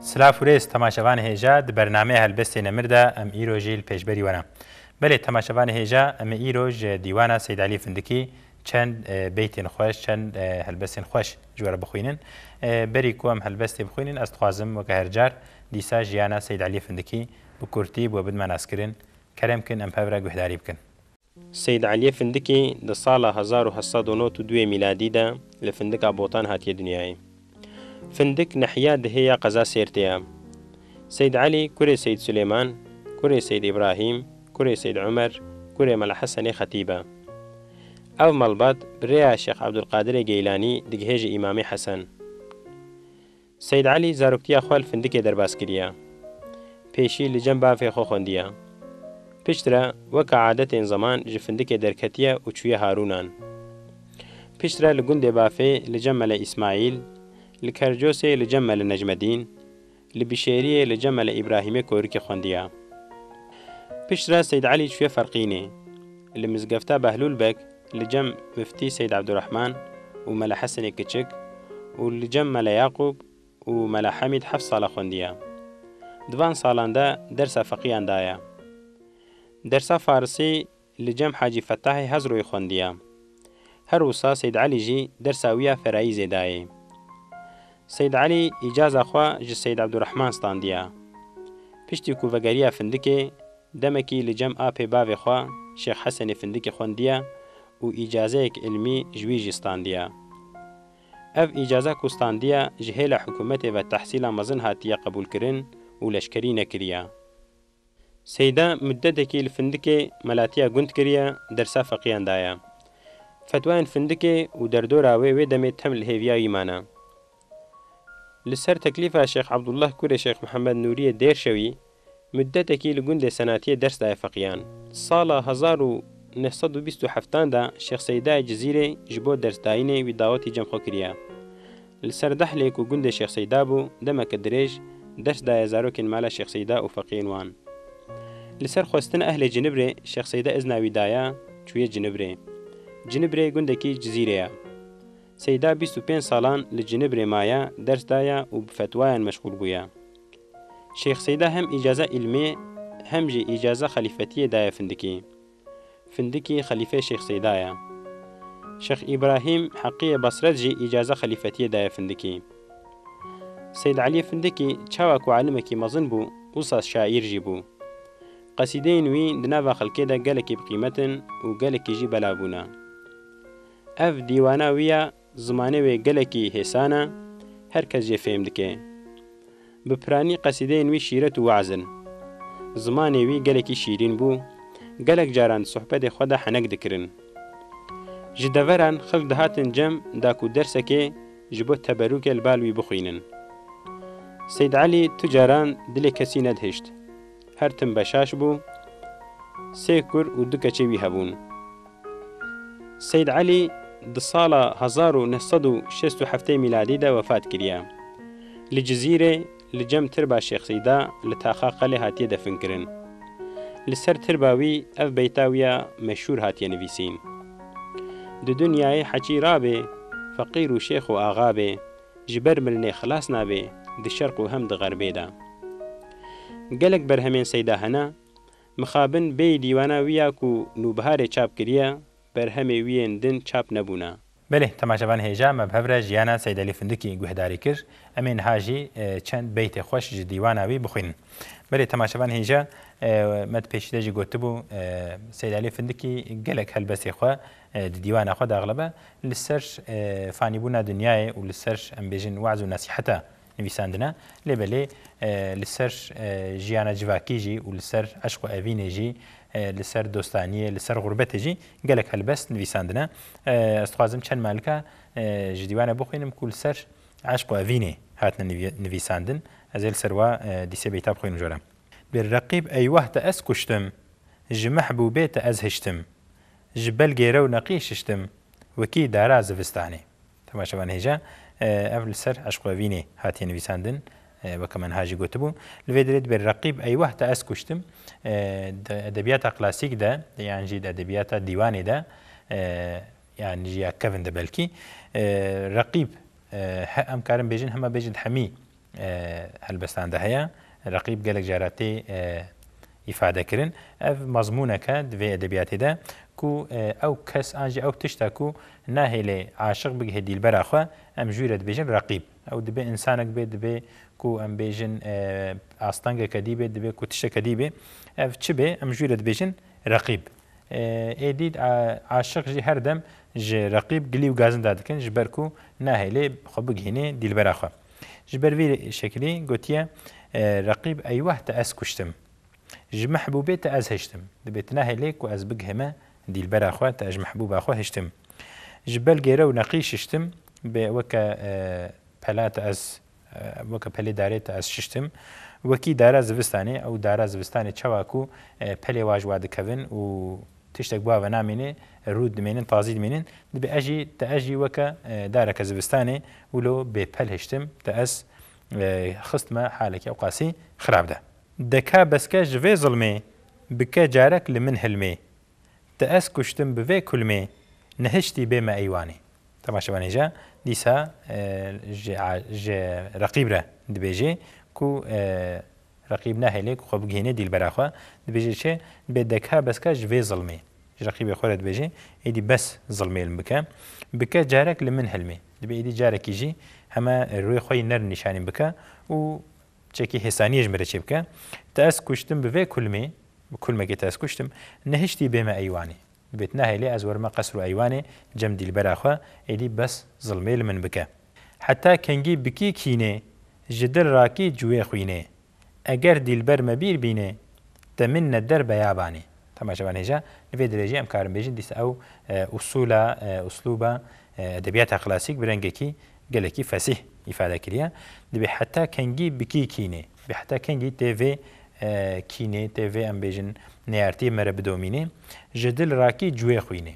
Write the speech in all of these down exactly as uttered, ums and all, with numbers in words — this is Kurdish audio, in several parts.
Silav û rêz temaşevanê hêja, di bernameyê Helbestê Nemir de em îro jî li pêşberî we ne. Belê temaşevanê hêja, em ê îro ji dîwana Seyd Elî Findikî çend, e, beytên xweş, çend, e, helbestên xweş ji we re bixwînin. E, berî ku em helbestê bixwînin, ez dixwazim weke her car dîsa jiyana Seyd Elî Findikî bi kurtî bi we bidime naskirin. Kerem kin em bi hev re guhdarî bikin. Seyd Eliyê Findikî di sala hezar û heft sed û nod û duyê mîladî de li Findika Botan hatiye dinyayê. Findik nehiya dihê ya qeza Sêrtê ye. Seyd Elî kurê Seyd Silêman, kurê Seyd Îbrahîm, kurê Seyd Umer, kurê Mela Hesenê Xetîb e. Ev malbat bi rêya Şêx Ebdulqadirê Geylanî digihê ji Îmamê Hesen. Seyd Elî zaroktiya xwe li Findikê derbas kiriye. Pêşî li cem bavê xwe xwendiye. Piştre weke adetên zeman ji Findikê derketiye û çûye Harûnan. Piştre li gundê bavê li cem Mele Îsmaîl, li Kercosê li cem Mele Necmedîn, li Bişêriyê li cem Mele Îbrahîmê Korikê xwendiye. Piştre Seyd Elî çûye Ferqînê. Li Mizgefta Behlûl Beg li cem Miftî Seyd Ebdurehman û Mele Hesenê Kiçik û li cem Mele Yaqûb û Mela Hemîd heft sala xwendiye. Di van salan de dersa feqiyan daye. Dersa farisî li cem Hacî Fetahê Hezroyê xwendiye. Her wisa Seyd Elî jî dersa wî ya ferayîzê dayê. Seyd Elî îcaza xwe ji Seyd Ebdurehman standiye. Piştî ku vegeriya Findikê, demekî li cem apê bavê xwe Şêx Hesenê Findikî xwendiye û îcazeyek ilmî ji wî jî standiye. Ev îcaza ku standiye ji hêla hikûmetê ve tehsîla mezin hatiye qebûlkirin û leşkerî nekiriye. Seyda muddetekî li Findikê melatiya gund kiriye, dersa feqiyan daye. Fetwayên Findikê û derdora wê wê demê tem li hêviya wî mane. Li ser teklîfa Şêx Ebdullah kurê Şêx Mihemed Nûriyê Dêrşewî, muddetekî li gundê Senatiyê ders daye feqiyan. Sala hezar û neh sed û bîst û heftan de Şêx Seydayê Cizîrê ji bo dersdayînê wî dawetî cem xwe kiriye. Li ser Dehlê ku gundê Şêx Seyda bû, demeke dirêj ders daye zarokên mala Şêx Seyda û feqiyên wan. Li ser xwestina ehlê Cinibrê Şêx Seyda izna wî daye, çûye Cinibrê. Cinibrê gundekî Cizîrê ye. Seyda bîst û pênc salan li Cinibrê maye, ders daye û bi fetwayan meşxûl bûye. Şêx Seyda hem îcaza îlmê hem jî îcaza xelîfetiyê daye Findikî. Findikî xelîfê Şêx Seyda ye. Şêx Îbrahîm Heqiyê Basret jî îcaza xelîfetiyê daye Findikî. Seyd Eliyê Findikî çawa ku alimekî mezin bû, wisa şaîr jî bû. Qesîdeyên wî di nava xelkê de gelekî bi qîmet in û gelekî jî belav bûne. Ev dîwana wî ya, zimanê wê gelekî hêsan e, her kes jê fêm dike. Bi piranî qesîdeyên wî şîret û weaz in. Zimanê wî gelekî şîrîn bû, gelek caran di sohbetê xwe de henek dikirin. Ji deveran xelk dihatin cem da ku dersekê ji bo teberûkê li bal wî bixwînin. Seyd Elî tu caran dilê kesî nedihişt. Her tim beşaş bû, sê kur û du keçê wî hebûn. Seyd Elî di sala hezar û neh sed û şêst û heftê mîladî de wefat kiriye. Li Cizîrê li cem tirba Şêx Seyda li taxa Qelê hatiye definkirin. Li ser tirba wî ev beyta wî ya meşhûr hatiye nivîsîn. Di dinyayê heçî rabê, feqîr û şêx û axa bê, ji ber milinê xilas nabê, di şerq û hem di xerbê de. Gelek berhemên Seyda hene, mixabin bêyî dîwana wî ya ku Nûbiharê çap kiriye, berhemê wî yên din çap nebûne. Belê, temaşevan hêja me bi hev re jiyana Seyd Elî Findikî guhdarî kir. Em ê niha jî, e, çend beytê xweş ji dîwana wî bixwînin. Belê, temaşevan hêja, e, me di pêşî de jî gotibû, e, Seyd Elî Findikî gelek helbestê xwe, e, di dîwana xwe de axlebe li ser, e, fanîbûna dinyayê û li ser, em bêjin, weaz û nesîheta nivîsandine. Lê belê, e, li ser, e, jiyana civakî jî û li ser eşq û evînê jî, e, li ser dostaniyê, li ser xurbetê jî gelek helbest nivîsandine. E, ez dixwazim çend malika, e, ji dîwane bixwînim ku li ser eşq û evînê hatine nivî-, nivîsandin. Ez ê li ser wa, e, dîsê beyta bixwînim jora. Bi reqîb eyvah te ez kuştim, ji mehbûbê te ez hiştim, ji belgê rewneqî şiştim, wekî dara zivistanê. Temaşevan hêja, e, ev li ser eşq û evînê hatiye nivîsandin, e, weke me niha jî gotibû. Li vê derê dibê reqîb eyvah te ez kuştim. E, di edebiyata klasîk de, yan jî di edebiyata dîwanê de, e, yan jî ya kevin de belkî, e, reqîb, e, he-, em karin bêjin, hema bêjin hemî e, helbestan de heye. Reqîb gelek cara tê, e, îfade kirin. Ev mazmûneke di vê edebiyatê de ku, e, ew kes an jî ew tişta ku nahêlê aşiq bigihê dîlbera xwe, em jû re dibêjin reqîb. Ew dibe însanek bê, dibe ku em bêjin, e, astengeke dî bê, dibe ku tişteke dî bê. Ev çi bê, em jû re dibêjin reqîb. E, êdî a-, aşiq jî her dem ji reqîb gilî û gazinda dikin, ji ber ku nahêlê xwe bigihînê dîlbera xwe. Ji ber vî şekilî gotiye, e, reqîb eywah te ez kuştim. Ji mehbûbê te ez hiştim. Dibê tu nahêlê ku ez bigihime dîlbera xwe, te ji mehbûba xwe hiştim. Ji belgê rew neqî şiştim, bê weke, e, pela te ez, e, weke pelê darê te ez şiştim. Wekî dara zivistanê, ew dara zivistanê çawa ku, e, pelê wa ji wa dikevin û tiştek bi wa ve namîne, rûd dimênin, tazî dimênin, dibê ez jî, te ez jî weke, e, dareke zivistanê wilo bêpel hiştim, te ez, e, xistime halekî ewqasî xirab de. De ka beske ji vê zilmê, bike carek li min hilmê. Te ez kuştim bi vê kulmê, nehiştî bê me eywanê. Temaşevanê ja, dîsa, e, ji a-, ji reqîb re dibêjê ku, e, reqîb nahêlê ku xwe bigihînê dîlbera xwe. Dibêje çi? Dibê de ka beska ji vê zilmê. Ji reqîbê xwe re dibêje, êdî bes zilmê li min bike. Bike carek li min hilmê. Dibê êdî carekî jî heme rûyê xwe yî nerm nîşanî bike û çekî hêsaniyê ji min re çêbike. Te ez kuştim bi vê kulmê, bi kulmekê te ez kuştim, nehiştî bême eywanê. Dibêt nahêlê ez werime qesr û eywanê cem dîlbera xwe, êdî bes zilmê li min bike. Heta kengî bikî kînê, ji dil rakî cuwê xwînê. Eger dîlber me bîr bînê, te min ne der beyabanê. Temaşevan hêja, li vê dirêjî em karin bêjin, dîsa ew, e, usûla, e, uslûba, e, edebiyata klasîk bi rengekî gelekî fesîh îfade kiriye. Dibê heta kengî bikî kînê. Dibê heta kengî tê vê, e, kînê, tê vê em bêjin neyartiyê me re bidomînê. Ji dil rakî cuwê xwînê.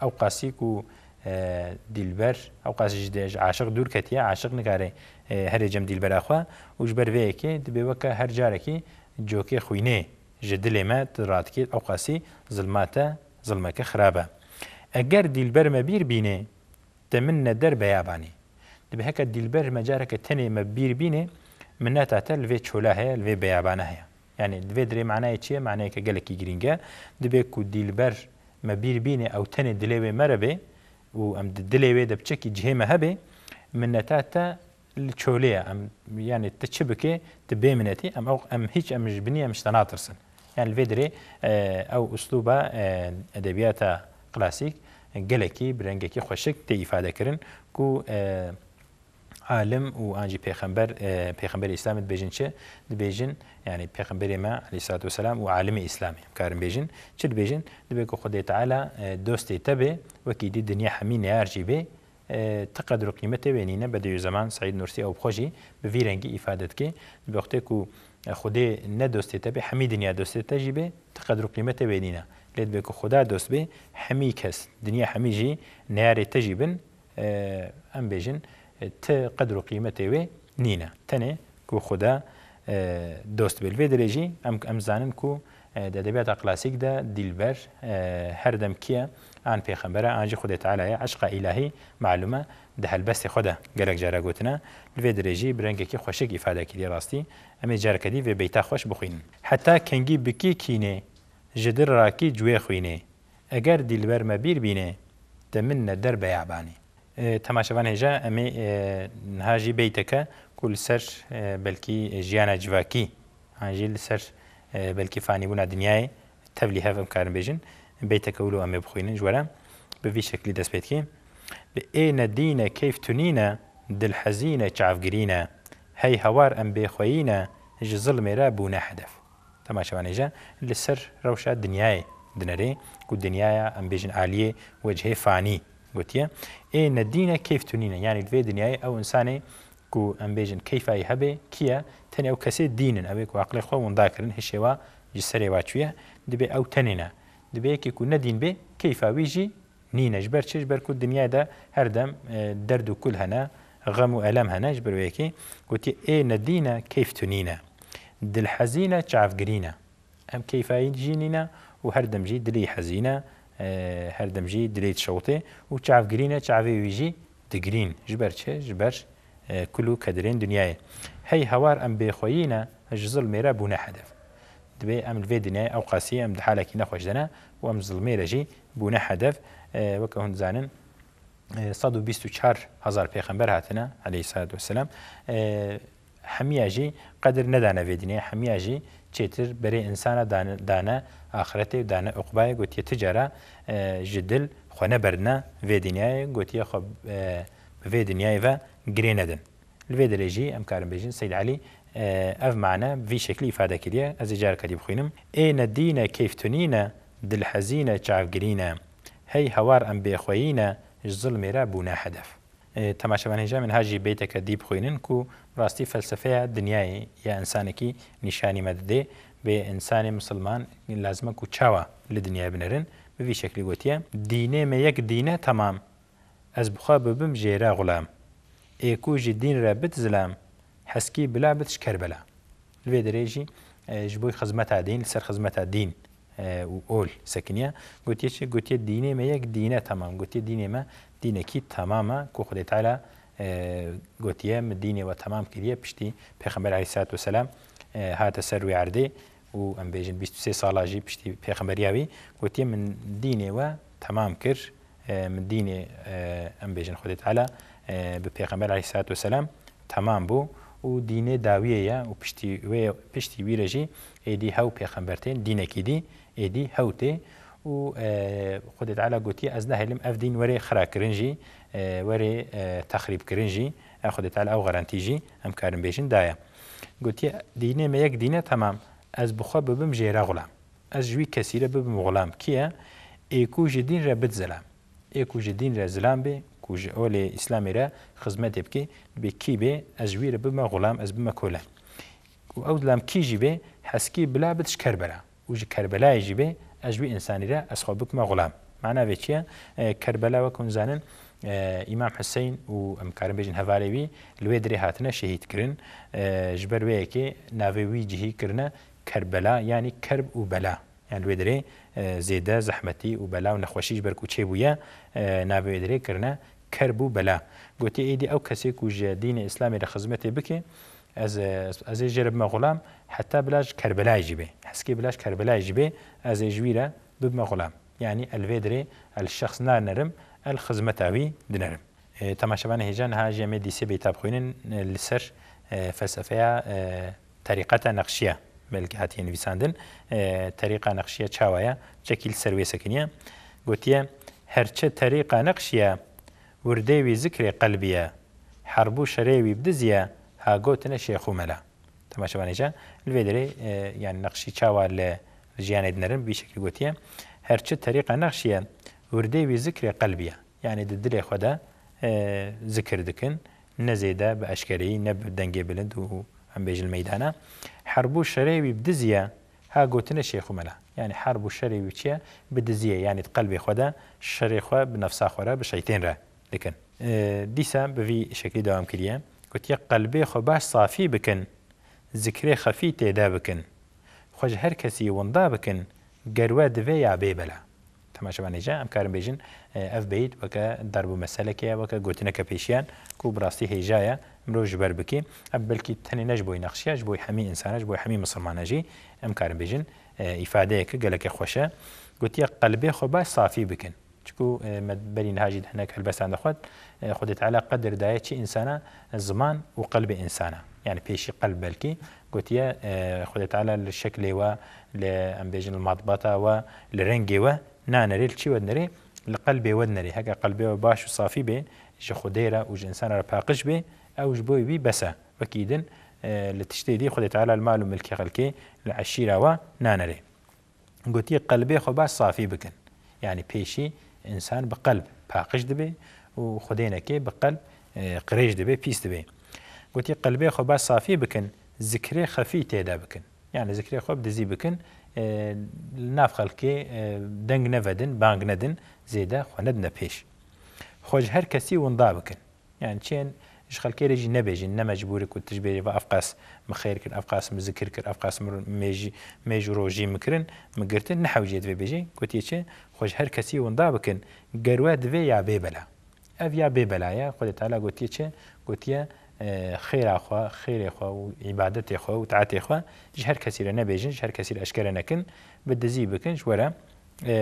Ew qasî ku, e, dîlber, ew qasî ji de, ji aşiq dûr ketiye, aşiq nikare, e, herê cem dîlbera xwe û ji ber vê yekê dibê weke her carekî cokê xwînê ji dilê me tu radikê, ew qasî zilma te zilmeke xirab e. Eger dîlber me bîr bînê, te min ne der beyabanê. Dibê heke dîlber me careke tenê me bîr bînê, mineta te li vê çola heye, li vê beyabana heye. Yani di vê dirê manayê çi ye? Manayeke gelekî girîng e. Dibê ku dîlber me bîr bînê, ew tenê dilê wê me re bê û em di dilê wê de piçekî cihê me hebe, mineta te li çolê ye. Em, yani tu çi bikê, tu bê minetî, em ew, em hiç, em ji binî, em ji te natirsin. Yani li vê dirê, e, ew uslûba, e, edebiyata klasîk gelekî bi rengekî xweşik tê îfade kirin ku, e, alim û an jî pêxember, e, pêxemberê Îslamê dibêjin çi? Dibêjin, yani pêxemberê me aleyhissalatu vesselam û alimê Îslamê, em karin bêjin. Çi dibêjin? Dibê ku Xwedê Teala, e, dostê te bê, wekî dî dinya hemî neyar jî bê, e, ti qedr û qîmetê wê nîne. Bediüzzeman Seîd Nursi ew bi xwe jî bi vî rengî îfade dike. Dibê wextê ku, e, Xwedê ne dostê te bê, hemî dinya dostê te jî bê, ti qedr û qîmetê wê nîne. Lê dibê ku Xweda dost bê, hemî kes, dinya hemî jî neyarê te jî bin, e, em bêjin, e, ti qedr û qîmetê wê nîne. Tenê ku Xweda, e, dost bê. Li vê dirê jî em, em zanin ku, e, di edebiyata klasîk de dîlber, e, her dem kî ye? An pêxember e, an jî Xwedê Teala ye. Eşqa îlahî malûm e, di helbestê xwe de gelek cara gotine. Li vê dirê jî bi rengekî xweşik îfade kiriye rastî. Em ê careke dî vê beyta xweş bixwînin. Heta kengî bikî kînê, ji dil rakî cuwê xwînê. Eger dîlber me bîr bînê, te min ne der beyabanê. E, temaşevan hêja, em ê, e, niha jî beyteke ku li ser, e, belkî jiyana civakî, an jî li ser, e, belkî fanîbûna dinyayê tevlî hev em karin bêjin. Beyteke wilo em ê bixwînin ji we re. Bi vî şeklî dest pê dikê. Bi ê ne dîne keyf tunîne, dil hezîne çavgirîne. Hey hawar em bêxweyîne, ji zilmê re bûne hedef. Temaşevanê je li ser rewşa dinyayê dinerê ku dinyaya, em bêjin, aliyê wecihê fanî gotiye. Ê ne dîne keyf tunîne. Yanî li vê dinyayê ew însanê ku, em bêjin, keyfa wî hebe, kî ye? Tenê ew kesê dîn in. Ew ê ku aqlê xwe winda kirin, hişê wa ji serê wa çûye, dibê ew tenê ne. Dibê yekê ku ne dîn bê, keyfa wî jî nîne. Ji ber çi? Ji ber ku dinyayê de her dem, e, derd û kul hene, xem û elem hene. Ji ber wê yekê gotiye, ê ne dîne keyf tunîne. Dilhezîne çavgirîne. Hem keyfa wî jî nîne û her dem jî dilê wî hezîne, e, her dem jî dilê wî dişewitê û çavgirîne, çavê wî jî digirîn. Ji ber çi? Ji ber e, kul û kedirên dinyayê. Hey hawar em bêxweyî ne, ji zilmê re bûne hedef. Dibê em li vê dinyayê ew qasî em di halekî nexweş de ne û em zilmê re jî bûne hedef. E, weke hûn dizanin, e, sed û bîst û çar hezar pêxember hatine, aleyhissalatu vesselam. E, hemiya jî qedir nedane vê dinyayê, hemiya jî çêtir berê insana dane, dane axretê û dane uqbayê. Gotiye, ti cara, e, ji dil xwe neberdine vê dinyayê, gotiye, xwe, e, bi vê dinyayê ve girê nedin. Li vê derê jî em karin bêjin Seyyid Elî, e, ev mane bi vî şeklî îfade kiriye. Ez ê careke dî bixwînim. Ê ne dîn e keyftunîn e, dilhezîn e çavgirîn e. Hey hawar em bêxweyî ne, ji zilmê re bûne hedef. E, temaşevan hêja min ha jî beyteke dî bixwînin ku rastî felsefeya dinyayê ya insanekî nîşanî me didê. Bê insanê misilman lazim e ku çawa li dinyayê binerin. Bi vî şeklî gotiye, dînê me yek dîn e temam. Ez bi xwe bibim jêre xulam. Ê ku ji dîn re bit zilam, heskî bila bit ji Kerbela. Li vê derê jî, e, ji bo xizmeta dîn, li ser xizmeta dîn, e, û ol sekiniye. Gotiye çi? Gotiye, dînê me yek dîne temam. Gotiye, dînê me dînekî temam e ku Xwedê Teala, e, gotiye, min dînê we temam kiriye. Piştî Pêxember aleyhissalatu vesselam, e, hate ser wê erdê û em bêjin bîst û sê sala jî piştî pêxemberiya wî, gotiye, min dînê we temam kir. E, min dînê, e, em bêjin Xwedê Teala, e, bi Pêxember aleyhissalatu vesselam temam bû û dînê dawiyê ye û piştî wê, piştî wî re jî êdî hew pêxember tên, dînekî dî êdî hew tê û, e, Xwedê Teala gotiye, ez nehêlim ev dîn werê xirakirin jî, e, werê, e, texrîbkirin jî, e, Xwedê Teala ew garantî jî em karin bêjin daye. Gotiye, dînê me yek dîne temam, ez bi xwe bibim jêre xulam. Ez ji wî kesî re bibim xulam. Kî ye? Ê ku ji dîn re bit zilam. Ê ku ji dîn re zilam bê, ku ji olê Îslamê re xizmetê bike, dibê kî bê, ez ji wî re bime xulam, ez bime kole. Û ew zilam kî jî bê, heskî bila bit ji Kerbela. Û ji Kerbelayê jî bê, ez ji wî însanî re ez xwe bikime xulam. Mana vê çi ye? E, Kerbela, wek hûn zanin, e, Îmam Huseyn û em karin bêjin hevalê wî li wê dirê hatine şehîd kirin. E, ji ber wê yekê navê wî cihî kirine Kerbela, yanî kerb û bela. Yan li wê dirê, e, zêde zehmetî û bela û nexweşî ji ber ku çêbûye, e, navê wê dirê kirine kerb û bela. Gotiye, êdî ew kesê ku ji dînê Îslamê re xizmetê bike, ez, e, ez ê jê re bime xulam, heta bila ji Kerbelayê jî bê. Heskê bila ji Kerbelayê jî bê, ez ê ji wî re bibime xulam. Yanî el vê dirê, el şexs nanerim, el xizmeta wî dinerim. E, temaşevanê hêja, niha jî em ê dîsê beyta bixwînin, e, li ser, e, felsefeya, e, terîqeta Neqşiye belkî hatiye nivîsandin. E, terîqa Neqşiye çawa ye? Çekî li ser wê sekiniye. Gotiye, her çi terîqa Neqşiye, wirdê wî zikrê qelbî ye. Herb û şerê wî bi dizî ye, ha gotine şêx û mela. Temaşevanê hêja, li vê derê, e, yani Neqşî çawa li jiyanê dinerin, bi vî şekilî gotiye, her çi terîqa Neqşî ye, wirdê wî zikrê qelbî ye. Yani di dilê xwe de, e, zikir dikin, ne zêde bi eşkereyî, ne bi dengê bilind û em bêjin meydana. Herb û şerê wî bi dizî ye, ha gotine şêx û mela. Yani herb û şerê wî çi ye? Bi dizî ye. Yani di qelbê xwe de şerê xwe bi nefsa xwe re, bi şeytên re dikin. E, dîsa bi vî şeklî dewam kiriye. Gotiye, qelbê xwe baş safî bikin, zikrê xefî têde bikin. Xwe ji her kesî winda bikin, ger we divê ya bê bela. Temaşevanê hêja, em karin bêjin, e, ev beyt weke darb û meselekê ye, weke gotineke pêşiyan ku bi rastî hêja ye mirov ji ber bikî. Ev belkî tenê ne ji bo Neqşiye, ji bo hemî însana, ji bo hemî misilmana jî em karin bêjin, e, îfadeyeke geleke xweş e. Gotiye, qelbê xwe baş safî bikin. Çiku, e, me berî niha jî di hinek helbestan de xwet, e, Xwedê Teala qedir daye çi însana, ziman û qelbê însana. Yani pêşî qelb belkî gotiye, e, Xwedê Teala li şeklê we, li, em bêjin, li matbata we, li rengê we nanerê, li çi we dinerê, li qelbê we dinerê. Heke qelbê we baş û safî bê, ji Xwedê re û ji însana re paqij bê, ew ji bo wî bes e. Wekî din, e, li tiştê dî Xwedê Teala li mal û milkê xelkê, li eşîra we nanerê. Gotiye, qelbê xwe baş safî bikin. Yani pêşî însan bi qelb paqij dibe û xwedênekê bi qelb, e, qirêj dibe, pîs dibe. Gotiye, qelbê xwe baş safî bikin, zikrê xefî têde bikin. Yani zikrê xwe bi dizî bikin, e, li nav xelkê, e, deng nevedin, bang nedin, zêde xwe nedine pêş. Xwe ji her kesî winda bikin. Yani çiyên ji xelkê re jî nebêjin, ne mecbûr e ku tu ji bêrê ve ev qas min xêr kir, ev qas min zikir kir, ev qas min mêjî, mêj û rojî min kirin, min girtin, nehewcê divê bêjê. Gotiye çi? Xwe ji her kesî winda bikin, ger we divê ya bê bela. Ev ya bê bela ye. Xwedê Teala gotiye çi? Gotiye, e, xêra xwe, xêrê xwe û îbadetê xwe û taetê xwe ji her kesî re nebêjin, ji her kesî re eşkere nekin, bi dizî bikin, ji we re, e,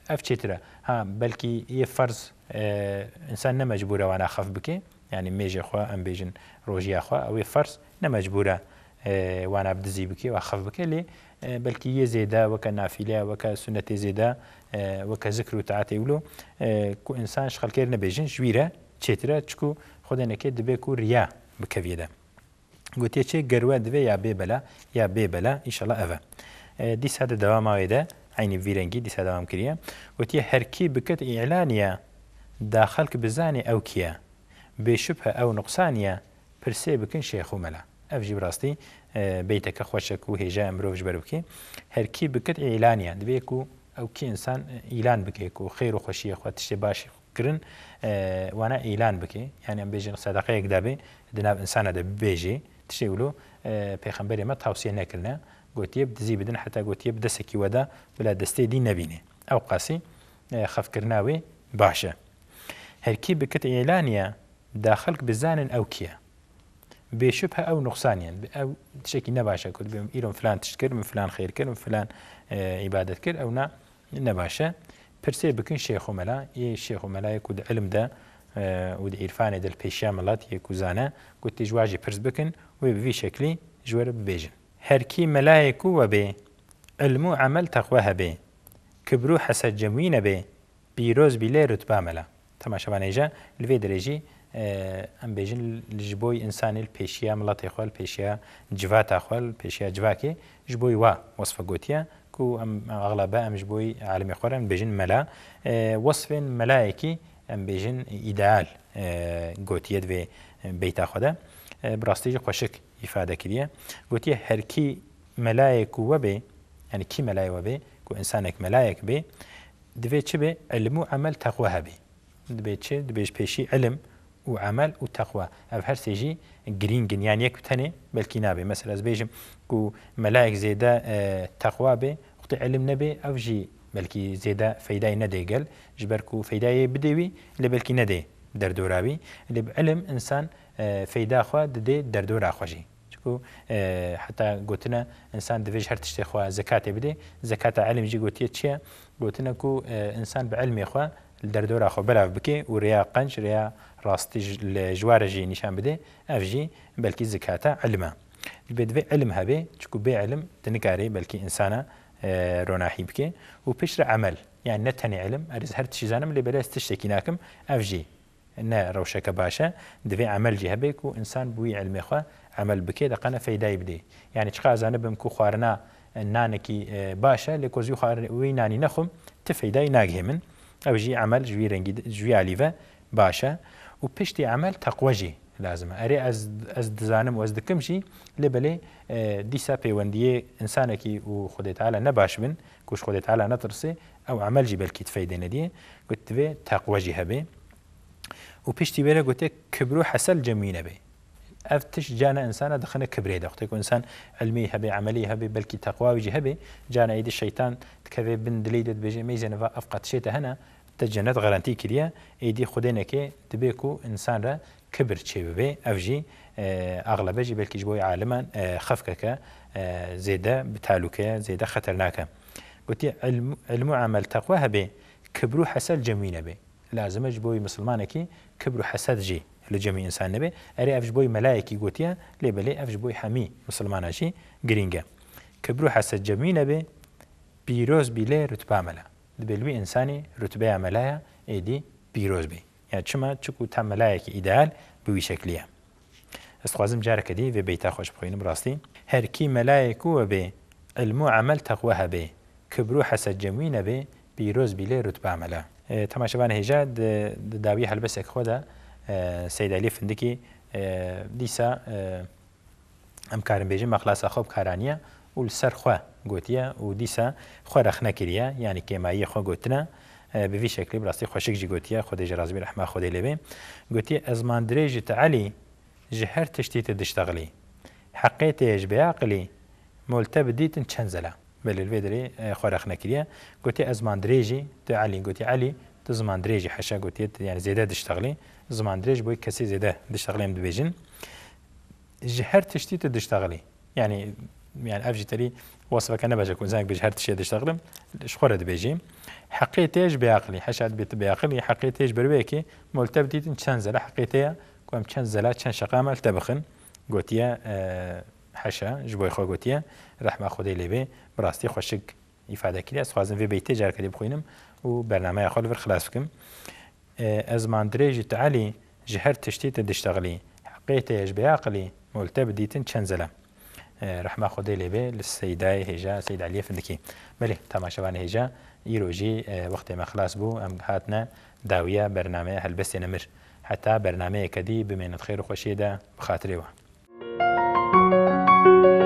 ev çêtir e. Ha, belkî yê ferz, e, însan ne mecbûr e wana xef bike, yanî mêjê xwe, em bêjin rojiya xwe, ew ê ferz ne mecbûr e, e, wana bi dizî bike, wa xef bike, lê, e, belkî yê zêde, weke nafîle, weke sunetê zêde, e, weke zikr û taetê wilo, e, ku însan ji xelkê re nebêjin, ji wî re çêtir e, çiku xwedênekê dibe ku riya bikeviyê de. Gotiye çê ger we divê ya bê bela, ya bê bela, înşallah ev e. E, dîsa di dewama wê de, eynî vî rengî dîsa dewam kiriye. Gotiye her kî bikit îlaniye, da xelk bizanê ew kî ye. Bêşubhe ew nuqsaniye, pirsê bikin şêx û mela. Ev jî bi rastî, e, beyteke xweş e ku hêja mirov ji ber bikê. Her kî bikit îlaniye. Divê ku ew kî însan, e, îlan bike ku xêr û xweşiyê xwe, tiştê baş kirin, e, wana îlan bike. Yanî em bêjin sedeqeyek dabe, di nav însana de bibêje, tiştê wilo, e, pêxemberê me tawsiye nekirine. Gotiye bi dizî bidin, heta gotiye bi destekî we de bila destê dî nebîne. Ew qasî, e, xefkirina wê baş e. Her kî bikit îlaniye, da xelk bizanin ew kî ye. Bêşubhe ew nuqsaniye. Ew tiştekî nebaş e ku dibê îro filan tişt kir, min filan xêr kir, min filan, e, îbadet kir, ew na nebaş e. Pirsê bikin şêx û mela, yê şêx û melayê ku di ilim de, e, û di îrfanê de li pêşiya milet yê ku zane, ku tê ji wa jî pirs bikin, wê bi vî şeklî ji we re bibêjin. Her kî melayê ku we bê, ilm û emel teqwe hebê, kibr û hesed cem wî nebê, pîroz bî lê rutba mela. Temaşevanê hêja, li vê derê jî, e, em bêjin, li ji bo însanê li pêşiya miletê xwe, li pêşiya civata xwe, li pêşiya civakê, ji bo wa wesfe gotiye, ku em exlebe em ji bo alimê xwe re em bêjin mela. E, wesfên melayekî em bêjin îdeal, e, gotiye di vê beyta xwe de. E, bi rastî jî xweşik îfade kiriye. Gotiye, her kî melayê ku we bê, yanî kî melayê we bê, ku însanek melayek bê, divê çi bê? Ilm û emel teqwe hebê. Dibê çi? Dibê ji pêşî ilim û emel û teqwa. Ev her sê jî girîng in. Yanî yek bi tenê belkî nabe. Mesela ez bêjim ku melayek zêde, e, teqwa bê, wextê ilim nebe, ev jî belkî zêde feydayê nedê gel. Ji ber ku feydayê bidê wî, lê belkî nedê derdora wî. Lê bi ilim însan, e, feyda xwe didê derdora xwe jî. Çiku, e, heta gotine însan divê ji her tiştê xwe zekatê bidê. Zekata ilim jî gotiye çi ye? Gotine ku, e, însan bi ilmê xwe li derdora xwe belav bike û rêya qenc, rêya rastî ji, li, ji wa re jî nîşan bide, ev jî belkî zikata ilim e. Dibê divê ilim hebe, çiku bê ilim tu nikarî belkî însana, e, ronahî bike. Û piştre emel, yani ne tenê ilim, erê ez her tiştî zanim, lê belê ez tiştekî nakim, ev jî ne rewşeke baş e. Divê emel jî hebe ku însan bi wî ilmê xwe emel bike, de qene feydayî bidê. Yani çiqa ez zanibim ku xwarina, e, nanekî, e, baş e, lê ku ez wî xwar-, wî nanî nexwim, ti feydayî nagihê min. Ew jî emel ji wî rengî, ji wî alî ve baş e. Û piştî emel teqwe jî lazim e. Erê ez, ez dizanim û ez dikim jî, lê belê, e, dîsa peywendiyê însanekî û Xwedê Teala ne baş bin, ku ji Xwedê Teala netirsê, ew emel jî belkî ti feydê nediyê. Got divê teqwe jî hebe. Û piştî wê re gote, kibr û hesel cem wî nebe. Ev tişt cana însana dixine kibrê de. Wextê ku însan ilmî hebe, emelî hebe, belkî teqwa wî jî hebe, cana êdî şeytan dikeve bin dilê de, dibêje, meyzene va ev qet şê te hene, te cennet garantî kiriye. Êdî Xwedê neke, dibe ku însan re kibir çê bibe. Ev jî, e, axlebe jî belkî ji bo aliman, e, xefkeke, e, zêde bi talûke ye, zêde xeternak e. Gotiye, ilm, ilm û emel teqwa hebe, kibr û hesel cem wî nebe. Lazim e ji bo wî misilmanekî kibr û hesed jî li cemî însan nebe. Erê ev ji bo wî melayekî gotiye, lê belê ev ji bo wî hemî misilmana jî girîng e. Kibr û hesed cem wî nebe, pîroz bî lê rutba mela. Dibê li wî însanî rutbeya melaya êdî pîroz bê. Ya çima? Çiku ta melayekî îdeal bi wî şeklî ye. Ez dixwazim careke dî vê beyta xweş bixwînim, bi rastî. Her kî melayê ku we bê, ilm û emel teqwe hebê, kibr û hesed cem wî nebê, pîroz bî lê rutba mela. E, temaşevan hêja di, di dawî helbesek xwe de, e, Seyd Elî Findikî, e, dîsa, e, em karin bêjin, mexlasa xwe bi kar aniye û li ser xwe gotiye û dîsa xwe rexne kiriye, yanî kêmayiyê xwe gotine, e, bi vî şeklî bi rastî xweşik jî gotiye, Xwedê ji razî bî, rehma Xwedê lê bê. Gotiye, ez mandrêjî tu Elî, ji her tiştî tu diştexilî. Heqê tê ji bêaqilî, mol te bi dîtin çend zela. Belê li vê derê, e, xwe rexne kiriye. Gotiye, ez mandrêjî tu Elî. Gotiye, Elî, Tu ziman dirêjî, heşa gotiye, tu, yani zêde diştexilî. Ziman dirêj bo kesê zêde diştexilî em dibêjin. Ji her tiştî tu diştexilî. Yani, yani ev jî terî wasfeke ne baş e ku însanek bêje her tiştê diştexilim. Ji xwe re dibêjî. Heqê te ji bêaqilî. Heşa dibê tu bêaqilî. Heqê te ji ber wê yekê molteb dîtin çend zela heqê te ye. Ku em çend zela, çend şeqa em li te bixin. Gotiye, e, heşa, ji bo xwe gotiye. Rehma Xwedê lê bê. Bi rastî xweşik îfade kiriye. Ez dixwazim vê beytê careke dî bixwînim û bernameya xwe li vir xilas bikim. E, ez ziman dirêjî tu Elî, ji her tiştî tu diştexilî. Heqê te ye ji bêaqilî, mol te bi dîtin çend zela. E, rehma Xwedê lê bê, li Seydayê hêja, Seyd Eliyê Findikî. Belê, temaşevanê hêja, îro jî, e, wextê me xilas bû, em hatine dawiya bernameya Helbestê Nemir. Heta bernameyeke dî bimênit xêr û xweşiyê de, bi xatirê we.